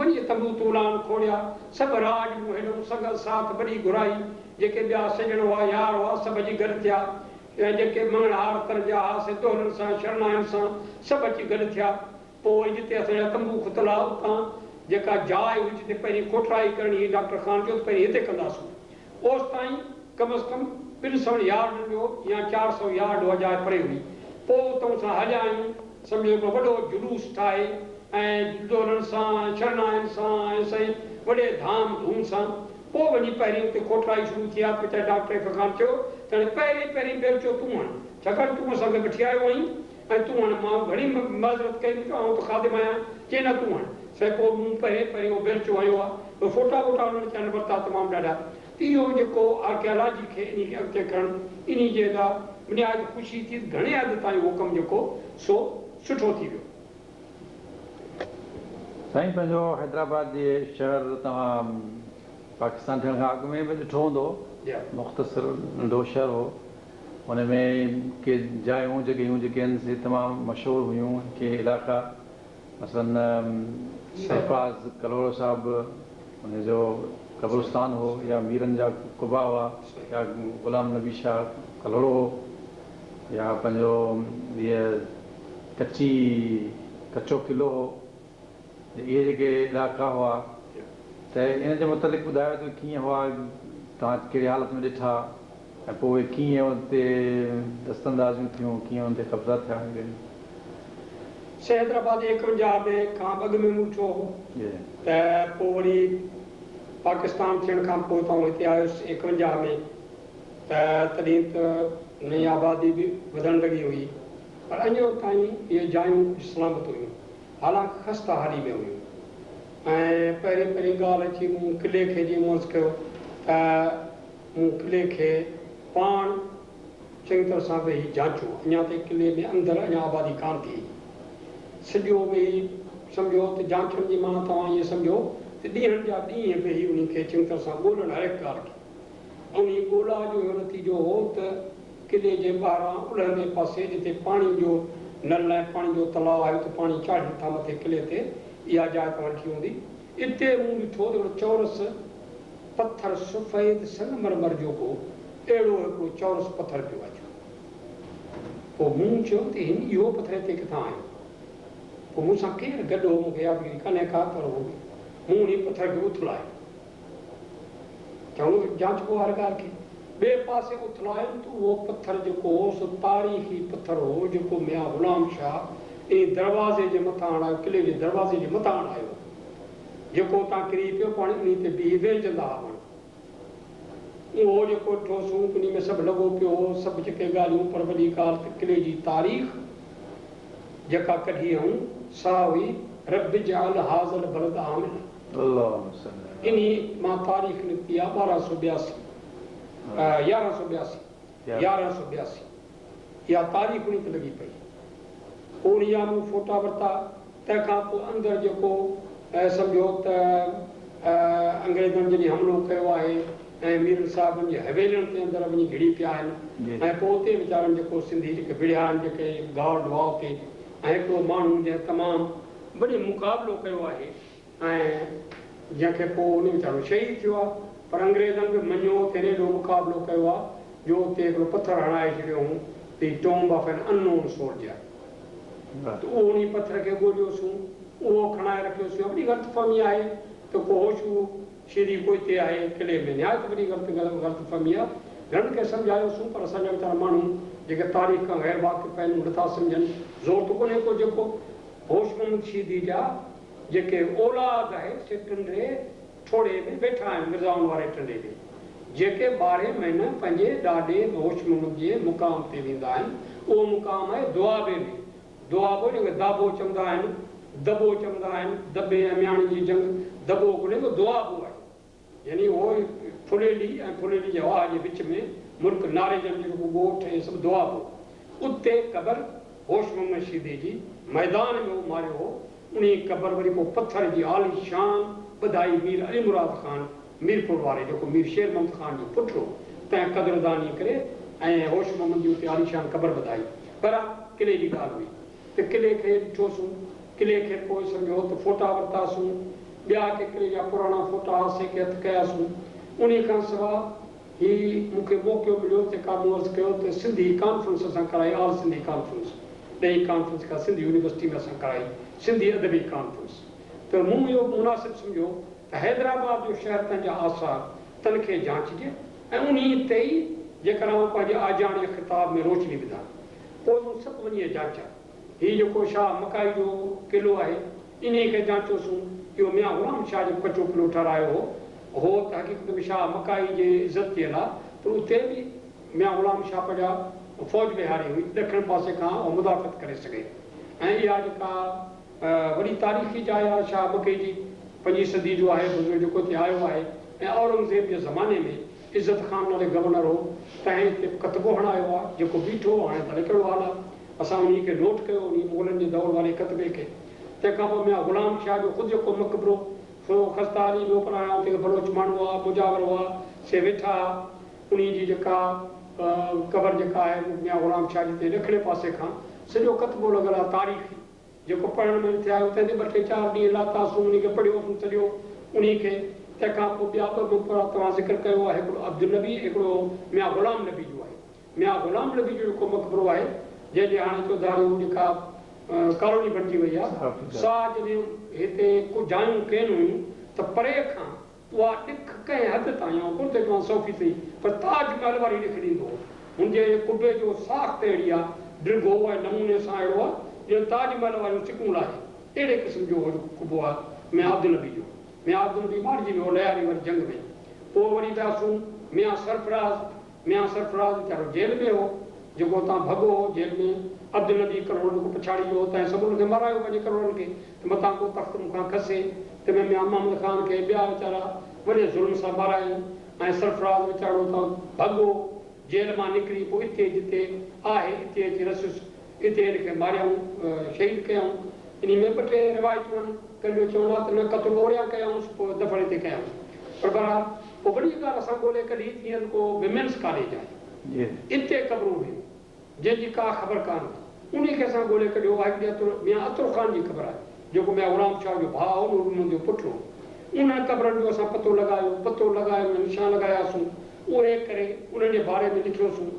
Speaker 2: وڃي تنبو طولان کوڙيا. سڀ راڄ مون هيڏئون سنگت ساٿ وڏي گهرائي. جيڪي ٻيا سڄڻ هئا، يار هئا، سڀ اچي گڏ ٿيا. ۽ جيڪي مڱڻهار تر جا ها، سي دهلن سان، شرنائين سان، سڀ اچي گڏ ٿيا. پوء وري جتي اسان جا تنبو کتل ها، اتان جيڪا جاء هئي جتي پهرين کوٽرائي ڪرڻي هئي، ڊاڪٽر خان چيو ته پهرين هتي ڪنداسون. اوستائين ڪم از ڪم 200 يارڊن جو يا 400 يارڊ اها جاء پري هئي. پوء اتئون سان هليا آهيون، سمجهو هڪڙو وڏو جلوس ٺاهي ۽ دهلن سان، شرنائين سان ۽ سائين وڏي ڌام ڌوم سان. پوء وڃي پهرين اتي کوٽرائي شروع ٿي آ ته ويچاري ڊاڪٽر ايف خان چيو ته هاڻي پهرين پهرين بيلچو تون هڻ، ڇاڪاڻ تون اسان کي وٺي آيو آهين ۽ تون هڻ. مان گهڻي معذرت ڪئي، مون چيو آئون ته خادم آهيان، چيائين نه تون هڻ. سائين پوء مون پهرين پهرين اهو بيلچو هنيو آ. اهي فوٽا ووٽا انهن چئن ورتا تمام ڏاڍا. ته اهو جيڪو آرڪيالاجي کي انهي کي اڳتي ڪرڻ انهي جي لا نهايت خوشي ٿي ته گهڻي حد تائين اهو ڪم جيڪو سو سٺو ٿي ويو.
Speaker 1: سائين پنهنجو حيدرآباد جي شهر توهان پاڪستان ٿيڻ کان اڳ ۾ به ڏٺو هوندو. مختصر ننڍو شهر هو. ان ۾ ڪي جايون جڳهيون جيڪي آهن سي تمام مشهور هيون. ڪي علائقا مثلاً سرفراز ڪلهوڙو صاحب ان جو قبرستان هو يا ميرن جا قبا هئا يا غلام نبي شاهه ڪلهوڙو هو يا پنهنجو هيء ڪچي ڪچو قلعو هو. اهي جيڪي علائقا هئا ته ان جي متعلق ٻڌايو ته ڪيئن هئا، توهان ڪهڙي حالت ۾ ڏٺا ۽ پوء اهي ڪيئن ان تي دست اندازيون ٿيون، ڪيئن ان تي قبضا ٿيا اهي ڳالهيون.
Speaker 2: سي حيدرآباد 51 ۾ کان اڳ ۾ مون ڏٺو هو ته پوء وري پاڪستان ٿيڻ کان پوء ته آئون هتي آيس 51 ۾ ته تڏهن ته نئين آبادي به وڌڻ لڳي هئي پر اڃا تائين اهي جايون ڪجهه سلامت هيون. حالانڪ خسته حالي ۾ هيون ۽ پهرين پهرين ڳالهه اچي مون قلعي کي جيئن مون عرض ڪيو ته مون قلعي کي پاڻ چڱي طرح سان ويهي جانچيو. اڃا تائين قلعي ۾ اندر اڃا آبادي ڪانه ٿي هئي. سڄو ويهي سمجهو ته جانچڻ جي معنيٰ توهان ائين سمجهو ته ڏينهن جا ڏينهن ويهي انهي کي چڱي طرح سان ڳولڻ هر هڪ ڳالهه کي. انهي ڳولا جو اهو نتيجو هو ته قلعي جي ٻاهران الهندي پاسي جتي پاڻي جو نل ۽ پاڻي جو تلاء آهي اتي پاڻي چاڙهين ٿا مٿي قلعي تي اها جاء توهان ڏٺي هوندي. اتي مون ڏٺو ته هڪڙو چورس پٿر سفيد سنگمرمر جو ڪو اهڙو هڪڙو چورس پٿر پيو آهي. پوء مون چيو ته هن اهو پٿر هتي ڪٿان آيو؟ پوء مون سان ڪير گڏ هو مون کي يادگيري ڪانهي ڪا پر هو مون انهي پٿر کي اٿلايو. چڱو جانچبو هر ڳالهه کي. ٻئي پاسي اٿلايم ته اهو پٿر جيڪو هو سو تاريخي پٿر هو جيڪو ميان غلام شاهه انهي دروازي جي مٿان هڻايو، قلعي جي دروازي جي مٿان هڻايو هو. جيڪو اتان ڪري پيو پاڻ انهي تي بيهي ويهجندا ها ماڻهو. اهو جيڪو ڏٺوسون انهي ۾ سڀ لڳو پيو هو، سڀ جيڪي ڳالهيون پر وڏي ڳالهه ته قلعي جي تاريخ جيڪا ڪڍي هئائون سا هئي رب اجعل هذا البلد آمنا. انهي مان تاريخ نڪتي آ 1282 1182 1182 اها تاريخ انهي تي لڳي پئي. پوء انهي جا مون فوٽا ورتا. تنهن کان پوء اندر جيڪو سمجهو ته انگريزن جڏهن حملو ڪيو آهي ۽ ميرن صاحبن جي حويلين تي اندر وڃي گهڙي پيا آهن ۽ پوء اتي ويچارن جيڪو سنڌي جيڪي وڙهيا آهن جيڪي گارڊ هئا اتي ۽ هڪڙو ماڻهو جنهن تمام وڏي مقابلو ڪيو آهي ۽ جنهن کي پوء ان ويچارو شهيد ٿيو آهي، پر انگريزن به مڃيو ته هن ايڏو مقابلو ڪيو آهي جو اتي هڪڙو پٿر هڻائي ڇڏيو هئون the tomb of an unknown soldier ته اهو انهي پٿر کي ڳوليوسون، اهو کڻائي رکيوسون. وڏي غلط فهمي آهي ته ڪو هوشو شيدي ڪو اتي آهي قلعي ۾، نهايت وڏي غلط غلط فهمي آهي. گهڻن کي سمجهايوسون پر اسان جا ويچارا ماڻهو جيڪي تاريخ کان غير واقف آهن، اهي نٿا سمجهن. زور ته ڪونهي ڪو جيڪو هوش محمد شيدي جا جيڪي اولاد آهي سي ٽنڊي ٺوڙهي ۾ ويٺا آهن، مرزائن واري ٽنڊي ۾، جيڪي 12 مهينا پنهنجي ڏاڏي هوش محمد جي مقام تي ويندا آهن. اهو مقام آهي دوآبي ۾. دوآبو جنهن کي دابو چوندا آهن، دٻو چوندا آهن، دٻي ۽ مياڻي جي جنگ دٻو ڪونهي ڪو دوآبو آهي. يعني اهو ڦليلي ۽ ڦليلي جي واهه جي وچ ۾ ملڪ ناريجن جو جيڪو ڳوٺ ۽ سڀ دوآبو، اتي قبر هوش محمد شيدي جي ميدان ۾ اهو ماريو هو. انهيء قبر وري پوء پٿر جي عاليشان ٻڌائي مير علي مراد خان ميرپور واري، جيڪو مير شير محمد خان جو پٽ هو، تنهن قدرداني ڪري ۽ هوش محمد جي اتي عاليشان قبر ٻڌائي. پر قلعي جي ڳالهه هئي ته قلعي کي ڏٺوسون، قلعي کي پوء سمجهو ته فوٽا ورتاسون، ٻيا ڪي قلعي جا پراڻا فوٽا ها سي ڪي هٿ ڪياسون. انهيء کان سواء هي مون کي موقعو مليو جيڪا مون عرض ڪيو ته سنڌي ڪانفرنس اسان ڪرائي، آل سنڌي ڪانفرنس، ڏهين ڪانفرنس جيڪا سنڌ يونيورسٽي ۾ اسان ڪرائي، سنڌي ادبي ڪانفرنس، ته مون اهو مناسب سمجهيو ته حيدرآباد جو شهر تنهن جا آثار تن کي جانچجي ۽ انهي تي ئي جيڪر آئون پنهنجي آجياڻي خطاب ۾ روشني وڌان. پوء مون سڀ وڃي جانچيا. هي جيڪو شاهه مڪائي جو قلعو آهي، انهيء کي جانچيوسون. اهو ميان غلام شاهه جيڪو ڪچو قلعو ٺهرايو هو، هو ته حقيقت ۾ شاهه مڪائي جي عزت جي لاء، پر اتي به ميان غلام شاهه پنهنجا فوج ويهاري هئي، ڏکڻ پاسي کان اها مدافعت ڪري سگهي. ۽ اها جيڪا وڏي تاريخي جاء آهي شاهه مڪئي جي، پنجين صدي جو آهي بزرگ جيڪو اتي آيو آهي ۽ اورنگزيب جي زماني ۾ عزت خان نالي گورنر هو، تنهن اتي ڪتبو هڻايو آهي، جيڪو بيٺو هو، هاڻي ته الائي ڪهڙو حال آهي. اسان انهيء کي نوٽ ڪيو، انهيء مغلن جي دور واري ڪتبي کي. تنهن کان پوء ميان غلام شاهه جو خود جيڪو مقبرو سو خسته حالي ۾ هو، پر هاڻي اتي بلوچ ماڻهو هئا، مجاور هئا، سي ويٺا ها. انهيء جي جيڪا قبر جيڪا آهي ميان غلام شاهه جي تي ڏکڻي پاسي کان سڄو ڪتبو لڳل آهي تاريخي، جيڪو پڙهڻ ۾ نٿي آيو، تنهن تي ٻه ٽي چار ڏينهن لاتاسون، انهيء کي پڙهيوسون سڄو انهيء کي. تنهن کان پوء ٻيا ٻه مقبرا توهان ذڪر ڪيو آهي، هڪڙو عبدالنبي، هڪڙو ميان غلام نبي جو آهي. ميان غلام نبي جو جيڪو مقبرو آهي، جنهن جي هاڻي چوڌاري هو جيڪا ڪالوني بڻجي وئي آهي، سا جڏهن هتي ڪو جايون ڪين هيون ته پري کان اها ڏک ڪنهن حد تائين، آئون ڪونه ٿو چوان سو فيصدي، پر تاج محل واري ڏک ڏيندو هو. هن جي قبي جو ساخت اهڙي آهي، ڊگهو ۽ نموني سان اهڙو آهي، ڄڻ تاج محل واريون سڪون لاهي. اهڙي قسم جو اهو جيڪو قبو آهي ميان عبدالنبي جو. ميان عبدالنبي مارجي ويو لياري واري جنگ ۾. پوء وري وياسون ميان سرفراز. ميان سرفراز ويچارو جيل ۾ هو، جيڪو اتان ڀڳو هو، جيل ۾ عبدالنبي ڪلهوڙو جيڪو پڇاڙي جو هو، تنهن سڀ ان کي مارايو پنهنجي ڪلهوڙن کي ته متان ڪو تخت مون کان کسي، تنهن ۾ ميان محمد خان کي ٻيا ويچارا وڏي ظلم سان مارايائين ۽ سرفراز ويچارو اتان ڀڳو، جيل مان نڪري پوء اتي جتي آهي اتي اچي رسيس، اتي هن کي ماريائون، شهيد ڪيائون. انهي ۾ ٻه ٽي روايتون آهن، ڪن جو چوڻ آهي ته نه قتل اوريان ڪيائونس پوء دفن هتي ڪيائونس، پر بهرحال پوء وڏي ڳالهه اسان ڳولي ڪڍي ته هينئر ڪو ويمنس ڪاليج آهي، اتي قبرون هيون، جنهن جي ڪا خبر ڪانه هئي، انهي کي اسان ڳولي ڪڍيو. اها هڪڙي ميان عطر خان جي قبر آهي، جيڪو ميان غلام شاهه جو ڀاء هو، نور محمد جو پٽ هو. انهن قبرن جو اسان پتو لڳايو، پتو لڳائي انهن نشان لڳاياسون، اهي ڪري انهن جي باري ۾ لکيوسون.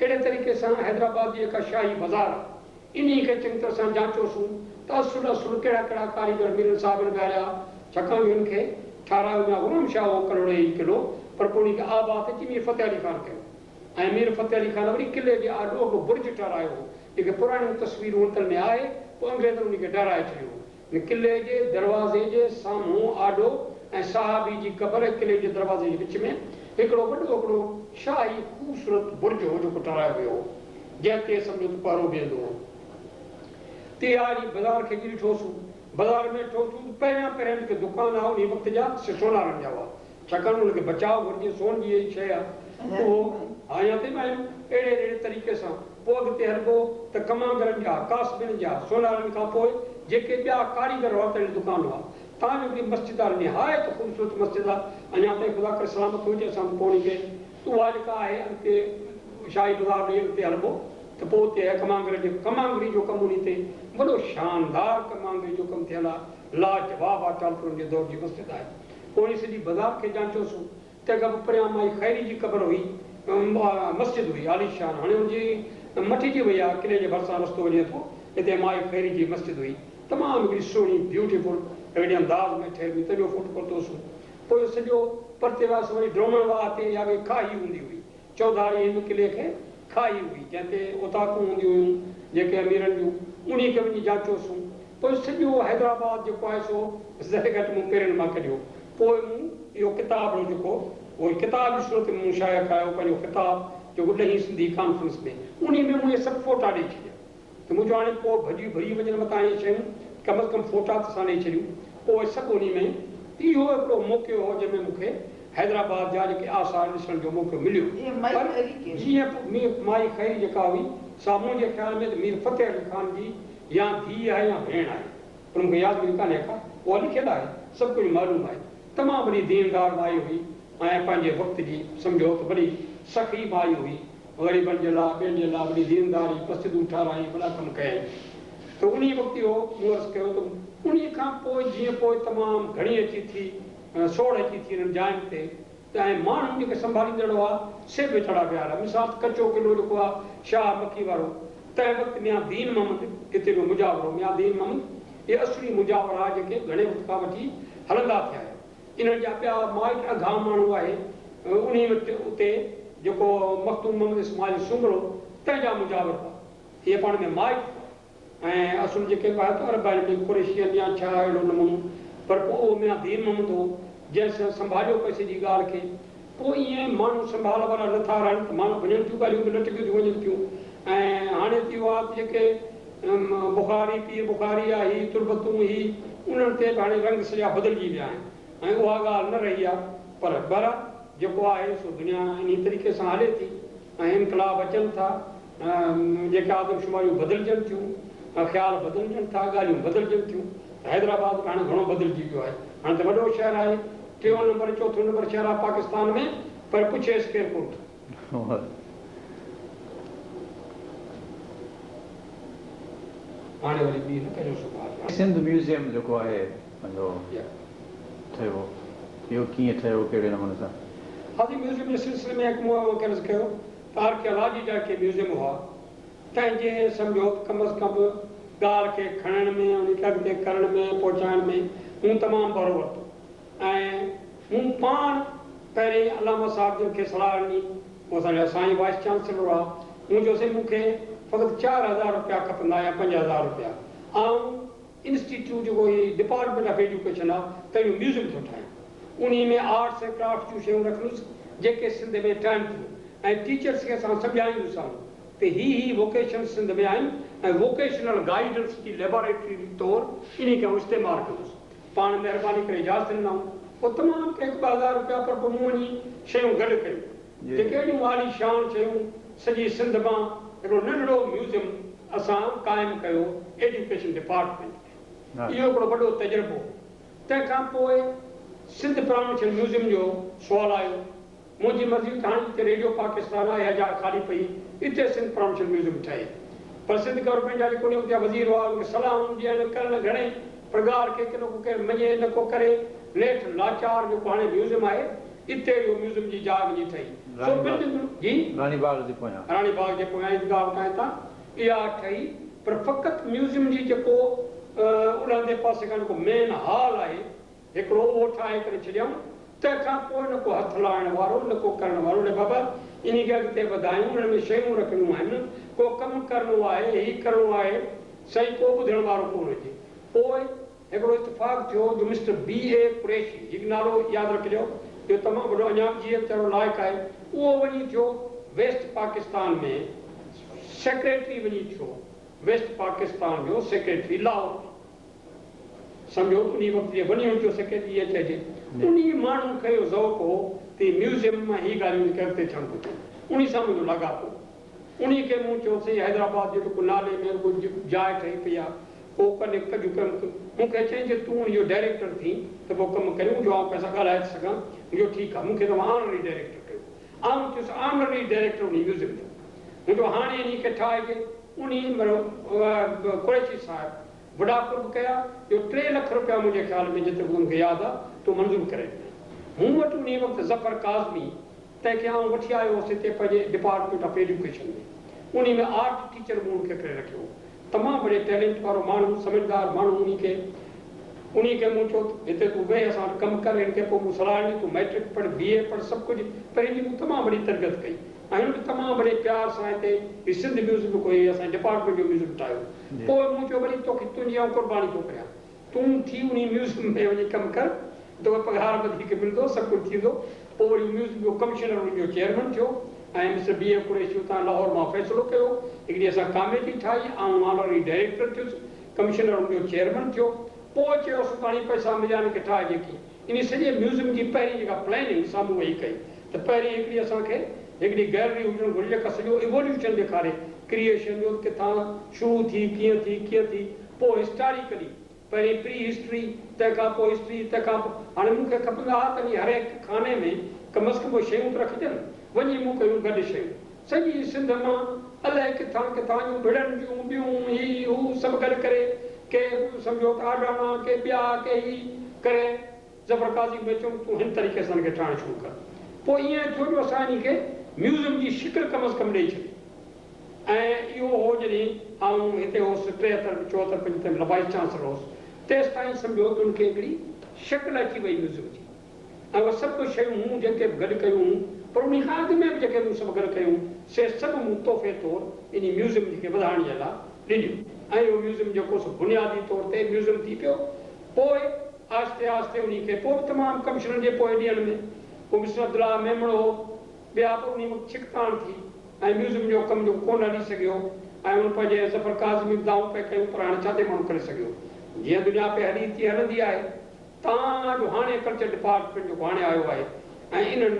Speaker 2: اهڙي طريقي سان حيدرآباد جي جيڪا شاهي بازار آهي، انهي کي چڱي طرح سان جانچيوسون ته اصل اصل ڪهڙا ڪهڙا ڪاريگر ميرن صاحبن ويهاريا، ڇاڪاڻ جو هن کي ٺهرايو ميان غلام شاهه هو ڪلهوڙي هي قلعو، پر پوء انهي کي آباد اچي مير فتح علي خان ڪيو ۽ مير فتح علي خان وري قلعي جي آڏو هڪڙو برج ٺهرايو هو، جيڪي پراڻيون تصويرون هوٽل ۾ آهي، پوء انگريزن انهي کي ڊهرائي ڇڏيو هو. هن قلعي جي دروازي جي سامهون آڏو ۽ صحابي جي قبر ۽ قلعي جي دروازي جي وچ ۾ هڪڙو وڏو هڪڙو شاهي خوبصورت برج هو جيڪو ٺهرايو ويو هو، جنهن تي سمجهو ته پهرو بيهندو هو. تياري بازار کي به ڏٺوسون. بازار ۾ ڏٺوسون ته پهريان پهريان جيڪي دڪان هئا انهي وقت جا سي سونارن جا هئا. ڇاڪاڻ ان کي بچاء گهرجي، سون جي اهڙي شيء آهي، اهو اڃا تائين به آهن. اهڙي اهڙي طريقي سان پوء اڳتي هلبو ته ڪمانگرن جا، ڪاسبين جا، سونارن کان پوء جيڪي ٻيا ڪاريگر هئا تن جا دڪان هئا. تان جو هڪڙي مسجد آهي، نهايت خوبصورت مسجد آهي، اڃا تائين خدا ڪري سلامت هجي، اسان به ڪونهي ڪئي ته اها جيڪا آهي اڳتي شاهي بازار ڏي اڳتي هلبو ته پوء اتي آهي ڪمانگري جو ڪمانگري جو ڪم انهي تي وڏو شاندار ڪمانگري جو ڪم ٿيل آهي لاجواب آهي ٽالپرن جي دور جي مسجد آهي پوء انهي سڄي بازار کي جانچيوسون تنهن کان پوء پريان مائي خيري جي قبر هئي مسجد هئي عاليشان هاڻي ان جي مٽجي وئي آهي قلعي جي ڀرسان رستو وڃي ٿو اتي مائي خيري جي مسجد هئي تمام هڪڙي سهڻي بيوٽيفل هڪڙي انداز ۾ ٺهيل هئي تنهن جو فوٽو ورتوسون پوء سڄو پرتي وياسون وري ڊومڻ واهه تي اها به کاهي هوندي هئي چوڌاري هن قلعي کي کاهي هئي، جنهن تي اوطاقون هونديون هيون، جيڪي اميرن جون، انهي کي وڃي جاچيوسون. پوء سڄو حيدرآباد جيڪو آهي سو ذري گهٽ مون پيرن مان ڪڍيو. پوء مون اهو ڪتابڙو جيڪو اهو ڪتاب جي صورت ۾ مون شايع ڪرايو، پنهنجو خطاب جيڪو ڏهين سنڌي ڪانفرنس ۾، انهي ۾ مون اهي سڀ فوٽا ڏئي ڇڏيا. ته مون چيو هاڻي پوء ڀڄي ڀري وڃن متان اهي شيون، ڪم از ڪم فوٽا ته اسان ڏئي ڇڏيون. پوء سڀ انهي ۾. اهو هڪڙو موقعو هو جنهن ۾ مون کي حيدرآباد جا جيڪي آثار ڏسڻ جو موقعو مليو. پر جيئن مير مائي خيري جيڪا هئي سا منهنجي خيال ۾ ته مير فتح علي خان جي يا ڌيء آهي يا ڀيڻ آهي پر مون کي يادگيري ڪانهي ڪا. اها لکيل آهي، سڀ ڪجهه معلوم آهي. تمام وڏي ديندار مائي هئي ۽ پنهنجي وقت جي سمجهو ته وڏي سخي مائي هئي. غريبن جي لاء، ٻين جي لاء وڏي دينداري، مسجدون ٺهرائين، وڏا ڪم ڪيائين. ته انهيء وقت اهو مون عرض ڪيو ته انهيء کان پوء جيئن پوء تمام گهڻي اچي ٿي، سوڙهه اچي ٿي انهن جاين تي ته ۽ ماڻهو جيڪي سنڀاليندڙ هئا، سي به ويچارا ويا هليا. مثال ته ڪچو قلعو جيڪو آهي شاهه مکي وارو، تنهن وقت ميان دين محمد اتي جو مجاور هو. ميان دين محمد اهي اصلي مجاور هئا جيڪي گهڻي وقت کان وٺي هلندا ٿي آيا. انهن جا ٻيا مائٽ اگها ماڻهو آهي، انهي وقت اتي جيڪو مخدوم محمد اسماعيل سومرو تنهن جا مجاور هئا. اهي پاڻ ۾ مائٽ هئا ۽ اصل جيڪي به آهي ته عرب آهن ٻئي قريشي آهن يا ڇا اهڙو نمونو پر پوء اهو ميان دين محمد هو جنهن سنڀاليو پئسي جي ڳالهه کي. پوء ائين ماڻهو سنڀال وارا نه ٿا رهن ته ماڻهو وڃن ٿيون ڳالهيون به لٽڪيون ٿيون وڃن ٿيون ۽ هاڻي ٿي ويو آهي ته جيڪي بخاري پير بخاري آ هي تربتون هي انهن تي به هاڻي رنگ سڄا بدلجي ويا آهن ۽ اها ڳالهه نه رهي آ پر بهرحال جيڪو آهي سو دنيا انهي طريقي سان هلي ٿي ۽ انقلاب اچن ٿا جيڪي آدمشماريون بدلجن ٿيون خيال بدلجن ٿا ڳالهيون بدلجن ٿيون ته حيدرآباد به هاڻي گهڻو بدلجي ويو آهي هاڻي ته وڏو شهر آهي ٽيون نمبر چوٿون نمبر شهر آهي پاڪستان ۾ پر پڇيس ڪير ڪونه ٿو. هاڻي وري ٻي نه ڪجو سو ڳالهه.
Speaker 1: سنڌ ميوزيم جيڪو آهي پنهنجو ٺهيو اهو ڪيئن ٺهيو ڪهڙي نموني سان؟
Speaker 2: حاجي ميوزيم جي سلسلي ۾ هڪ مون اوهان کي عرض ڪيو ته آرڪيالاجي جا ڪي ميوزيم هئا تنهن جي سمجهو ته ڪم از ڪم ڳالهه کي کڻڻ ۾ ان کي اڳتي ڪرڻ ۾ پهچائڻ ۾ مون تمام بهرو ورتو ۽ مون پاڻ پهرين علامه صاحب جن کي صلاح ڏني، هو اسان جا سائين وائيس چانسلر هئا، مون چيو سائين مون کي فقط 4000 رپيا کپندا يا 5000 رپيا، آئون انسٽيٽيوٽ جيڪو هي ڊپارٽمينٽ آف ايجوڪيشن آ تنهن جو ميوزيم ٿو ٺاهيان، انهي ۾ آرٽس ۽ ڪرافٽ جون شيون رکندس جيڪي سنڌ ۾ ٺهن ٿيون ۽ ٽيچرس کي اسان سمجهائيندوسان ته هي هي ووڪيشنز سنڌ ۾ آهن ۽ ووڪيشنل گائيڊنس جي ليباريٽري طور انهي کي آئون استعمال ڪندس. پاڻ مهرباني ڪري اجازت ڏنائون. پوء تمام ڪي هڪ ٻه هزار رپيا پر پوء مون وڃي شيون گڏ ڪيون. جيڪي اهڙيون عالي شان شيون سڄي سنڌ مان هڪڙو ننڍڙو ميوزيم اسان قائم ڪيو ايجوڪيشن ڊپارٽمينٽ ۾. اهو هڪڙو وڏو تجربو هو. تنهن کان پوء سنڌ پراونشل ميوزيم جو سوال آيو. منهنجي مرضي ته هاڻي جتي ريڊيو پاڪستان آهي اها جاء خالي پئي اتي سنڌ پراونشل ميوزيم ٺهي پر سنڌ گورنمينٽ جا جيڪي ان وقت جا وزير هئا انهن کي صلاحون ڏيڻ ڪرڻ گهڻي پر ڳالهه کي ڪي نه ڪو ڪير مڃي نه ڪو ڪري نيٺ لاچار جيڪو هاڻي ميوزيم آهي اتي اهو ميوزيم جي جاء وڃي ٺهي سو بلڊنگ جي
Speaker 1: راڻي باغ جي پويان.
Speaker 2: راڻي باغ جي پويان عيدگاهه وٽان هتان اها ٺهي پر فقط ميوزيم جي جيڪو الهندي پاسي کان جيڪو مين هال آهي هڪڙو اهو ٺاهي ڪري ڇڏيائون، تنهن کان پوء نه ڪو هٿ لائڻ وارو، نه ڪو ڪرڻ وارو. اڙي بابا، انهي کي اڳتي وڌايون، انهن ۾ شيون رکڻيون آهن، ڪو ڪم ڪرڻو آهي، هي ڪرڻو آهي، سائين ڪو ٻڌڻ وارو ڪونه هجي. پوء هڪڙو اتفاق ٿيو جو مسٽر بي اي قريشي، هڪ نالو ياد رکجو، اهو تمام وڏو اڃا به جيئي ويچارو لائق آهي، اهو وڃي ٿيو ويسٽ پاڪستان ۾ سيڪريٽري وڃي ٿيو ويسٽ پاڪستان جو سيڪريٽري لاهور ۾. سمجهو ته انهي وقت جي ون يونٽ جو سيڪريٽري ائين چئجي. انهي ماڻهو کي اهو ذوق هو ته هي ميوزيم مان هي ڳالهيون جيڪي اڳتي ٿيڻ گهرجن. انهي سان منهنجو لاڳاپو هو. انهي کي مون چيو سائين حيدرآباد جي جيڪو نالي ۾ رڳو جاء ٺهي پئي آهي ڪو ڪڏهن ڪجهه ڪم مون کي چيائين جي تون ان جو ڊائريڪٽر ٿين ته پوء ڪم ڪريون جو آئون ڪنهن سان ڳالهائي ٿو سگهان. مون چيو ٺيڪ آهي مون کي توهان آنرري ڊائريڪٽر ڪيو. آئون ٿيس آنرري ڊائريڪٽر انهي ميوزيم جو. مون چيو هاڻي انهي کي ٺاهجي. انهي قريشي صاحب وڏا قرب ڪيا جو 3 لک رپيا منهنجي خيال ۾ جيترو مون کي ياد آ تو منظور ڪري ڏنائين. مون وٽ انهي وقت ظفر ڪاظمي تنهن کي آئون وٺي آيو هوس هتي پنهنجي ڊپارٽمينٽ آف ايڊيوڪيشن ۾. انهي ۾ آرٽ ٽيچر مون ان کي ڪري رکيو هو. تمام وڏي ٽيلنٽ وارو ماڻهو، سمجهدار ماڻهو انهي کي. انهي کي مون چيو ته هتي تون ويهه اسان وٽ ڪم ڪر. هن کي پوء مون صلاح ڏني تون مئٽرڪ پڙهه، بي اي پڙهه سڀ ڪجهه پر هن جي مون تمام وڏي تربيت ڪئي ۽ هن به تمام وڏي پيار سان هتي هي سنڌ ميوزم جيڪو هي اسان جي ڊپارٽمينٽ جو ميوزم ٺاهيو. پوء مون چيو وري توکي تنهنجي آئون قرباني ٿو ڪريان. تون ٿي انهي ميوزم ۾ وڃي ڪم ڪر، توکي پگهار وڌيڪ ملندو، سڀ ڪجهه ٿيندو. پوء وري ميوزم جو ڪمشنر ان جو چيئرمن ٿيو ۽ مسٽر بي اي قريشي اتان لاهور مان فيصلو ڪيو. هڪڙي اسان ڪاميٽي ٺاهي، آئون آنرري ڊائريڪٽر ٿيس، ڪمشنر ان جو چيئرمن ٿيو. پوء چيوس ته هاڻي پئسا مليا ان کي ٺاهجي ڪيئن. انهي سڄي ميوزم جي پهرين جيڪا پلاننگ سا مون ويهي ڪئي ته پهرين هڪڙي اسان کي هڪڙي گئلري هجڻ گهرجي جيڪا سڄو ايووليوشن ڏيکاري ڪريئيشن جو ته ڪٿان شروع ٿي ڪيئن ٿي ڪيئن ٿي پوء هسٽاريڪلي پهرين پري هسٽري تنهن کان پوء هسٽري تنهن کان پوء هاڻي مون کي کپندا ها ته انهي هر هڪ خاني ۾ ڪم از ڪم اهي شيون ته رکجن وڃي مون ڪيون گڏ شيون سڄي سنڌ مان الائي ڪٿان ڪٿان جون ڀڙن جون ٻيون هي هو سڀ گڏ ڪري ڪي سمجهو ته آڏاڻا ڪي ٻيا ڪي هي ڪري ظفر قاضي کي چيم تون هن طريقي سان هن کي ٺاهڻ شروع ڪر. پوء ائين ٿيو جو اسان انهي کي ميوزم جي شڪل ڪم از ڪم ڏئي ڇڏي ۽ اهو هو جڏهن آئون هتي هوس 73 74 75 ۾ وائيس چانسلر هوس تيستائين سمجهو ته ان کي هڪڙي شڪل اچي وئي ميوزم جي ۽ اهي سڀ شيون مون جيڪي به گڏ ڪيون هيون پر انهي کان اڳ ۾ به جيڪي مون سڀ گڏ ڪيون سي سڀ مون تحفي طور انهي ميوزم کي وڌائڻ جي لاء ڏنيون ۽ اهو ميوزم جيڪو سو بنيادي طور تي ميوزم ٿي پيو. پوء آهستي آهستي انهي کي پوء به تمام ڪمشنرن جي پوئين ڏينهن ۾ پوء مسٽر عبدالله ميمڻ هو ٻيا پر انهي وقت ڇڪتاڻ ٿي ۽ ميوزم جو ڪم جيڪو ڪونه هلي سگهيو ۽ ان پنهنجي ظفر ڪاظمي به دانهون پئي ڪيون پر هاڻي ڇا تي ماڻهو ڪري سگهيو جيئن دنيا پئي هلي تيئن هلندي آهي تان جو هاڻي ڪلچر ڊپارٽمينٽ جيڪو هاڻي آيو آهي ۽ انهن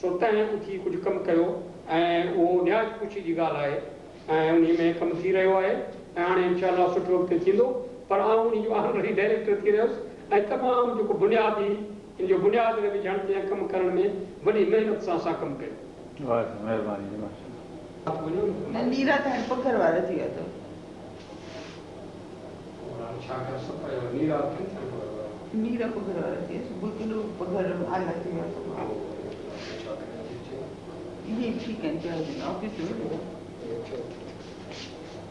Speaker 2: سو تنهن اٿي ڪجهه ڪم ڪيو ۽ اهو نهايت خوشي جي ڳالهه آهي ۽ انهي ۾ ڪم ٿي رهيو آهي ۽ هاڻي انشاء الله سٺو اڳتي ٿيندو پر آئون انهي جو آنرري ڊائريڪٽر ٿي رهيس ۽ تمام جيڪو بنيادي ان جو بنياد وجهڻ تي ۽ ڪم ڪرڻ ۾ وڏي محنت سان اسان ڪم ڪيو.
Speaker 1: واهه سائين مهرباني جي ماشاء الله.
Speaker 3: نه نيرا ته هاڻي پگهر وارا ٿي ويا اٿو. نيرا پگهر وارا ٿي ويا صبح ڪيڏو پگهر آلا ٿي ويا اٿو. اهي ٺيڪ آهن پيا هجن آفيس ۾ ويا.